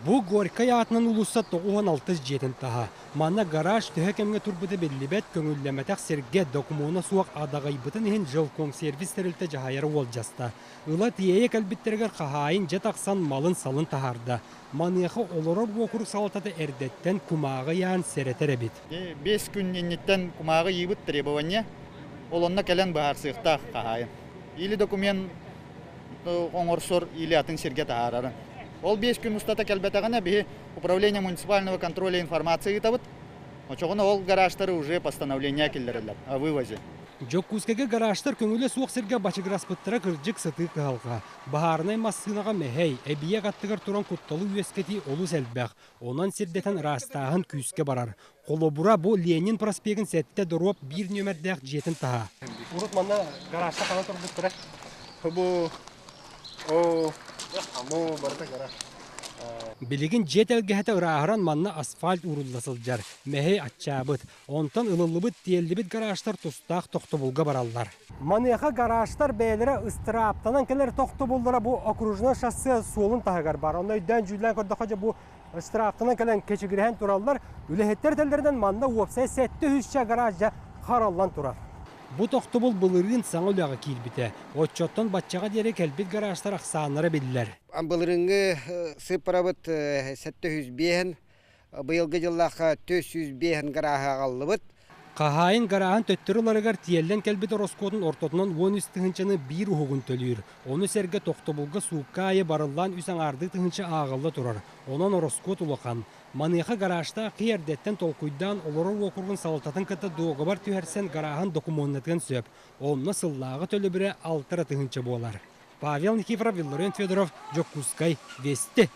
Бу Горькай аатынан уулусса 96 дьиэтин таһа. Манна гараж төһө кэмҥэ турбута биллибэт, көҥүллэммэтэх сиргэ докумуона суох адаҕыйбытын иһин жилкомсервис тэрилтэ дьаһайара уолдьаста. Ыла тиэйэ кэлбиттэригэр хаһаайын дьэ тахсан малын-салын таһаарда. Маныаха олорор уокурук салалтата эрдэттэн кумааҕы ыйаан сэрэтэр эбит. 5 күн инниттэн кумааҕы ыйыыбыт требование. Ол онно кэлэн быһаарсыахтаах хаһаайын. Или документ оҥорсор, или атын сиргэ таһаарарын. Ол 5 күн устата кэлбэтэҕинэ биһи управление муниципального контроля информации ыытабыт. Очоҕуна ол гаражтары уже постановление киллэрэллэр о вывозе. Дьокуускайга гаражтар көҥүлэ суох сиргэ бачыгыраспыттара кырдьык сытыы кыһалҕа. Баһаарынай массыынаҕа мэһэй, эбийиэк аттыгар туран кутталы үөскэтии олус элбэх. Онон сирдэтэн ыраастааһын күүскэ барар. Холобура, бу Ленин проспегын 7/1 нүөмэрдээх дьиэтин таһа. Урут манна гаражта хана турбуттара? Бу о бу барыта гараж. Билигин дьиэ тэлгэһэтэ ырааһыран манна асфальт уурулла сылдьар. Мэһэй аччаабыт. Онтон ылыллыбыт, тиэллибит гаражтар тустаах тохтобулга бараллар. Маныаха гаражтар бэйэлэрэ ыстырааптанан кэлэр тохтобуллара бу окружной шоссе суолун таһыгар бар. Онно өйдөөн дьүүллээн көрдөххө дьэ бу ыстырааптанан кэлэн кэчигирэһэн тураллар. Үлэһиттэр этэллэринэн манна уопсай 700 гараж дьэ хараллан турар. Бу тохтобул былырыын саҥа үлэҕэ киирбитэ. Оччоттон баччаҕа диэри кэлбит гаражтар ахсааннара биллэр. Былырыыҥҥы сыыппарабыт 705, быйылгы дьыллаахха 405 гарааһы аҕаллыбыт. Хаһаайын гарааһын төттөрү ыларыгар тиэллэн кэлбит ороскуотун ортотунан 13 тыһыынчаны биир уһугун төлүүр. Ону сэргэ тохтобулга суукка аайы барыллаан үс аҥаардыы тыһыынча ааҕылла турар. Онон ороскуот улахан. Маныаха гаражтаах киһи эрдэттэн толкуйдаан олорор уокуругун салалтатын кытта дуогабар түһэрсэн гарааһын докумуоннатыан сөп. Онно сыллааҕы төлөбүрэ 6 тыһыынча буолар. Павел Никифоров, Вилларен Федоров, Дьокуускай, Вести.